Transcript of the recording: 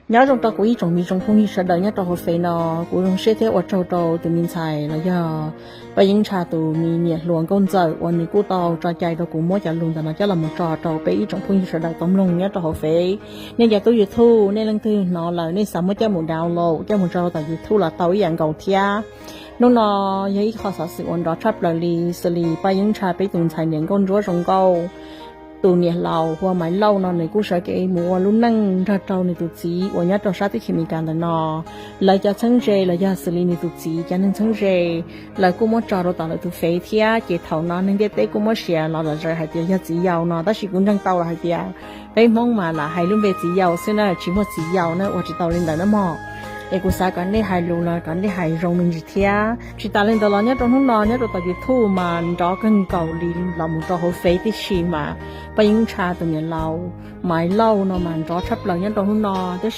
Nyob zoo rau kuv ib tsoom me tsoom phooj ywg sawv daws nyob rau hauv fev no, kuv zoo siab thiab ua tsaug rau tus me ntxhais los yog Paj Yeeb Ntsha tus me niam hluas Nkauj Ntxawm uas nws kuj tau tso cai rau kuv muab cov lus ntawm no coj los mus tso rau peb ib tsoom phooj ywg sawv daws tau mloog nyob rau hauv fev. Nej cov tub YouTube, nej leej twg hnov lawm nej xav muab coj mus download coj mus tso rau tom YouTube los tau ib yam nkaus thiab. Hnub no yog ib qho xov xwm uas nrov tshaj plaws li, xws li Paj Yeeb Ntsha peb tus ntxhais niam nkauj ntsuab zoo nkauj, tus niam laus hu ua Maiv Lauj no nws kuj sawv kev mus ua lub neej nrog rau nws tus txiv uas nyob rau sab teb chaws Amelikas ntawm no. Lawv cov txheeb ze los yog xws li nws tus txiv cov neeg txheeb ze, lawv kuj muab tso rau tom lawv tus fev thiab, ces thaum no neeg ntiaj teb kuj muab share los zom zaws hais tias yog txiv yau no, tab sis kuv ntseeg tau los hais tias peb Hmoob mas lam hais lub npe txiv yau xwb na, tsis muaj txiv yau na, ua tsis tau li ntawd na mog. Es kuv xav kom nej hais lus los kom nej hais zoo me ntsis thiab. Tsis tas li ntawd los nyob rau hnub no nyob rau tom YouTube mas nrov kawg nkaus li los mus rau hauv fev tib si mas Paj Yeeb Ntsha tus niam laus Maiv Lauj no mas nrov tshaj plaws nyob rau hnub no, tab sis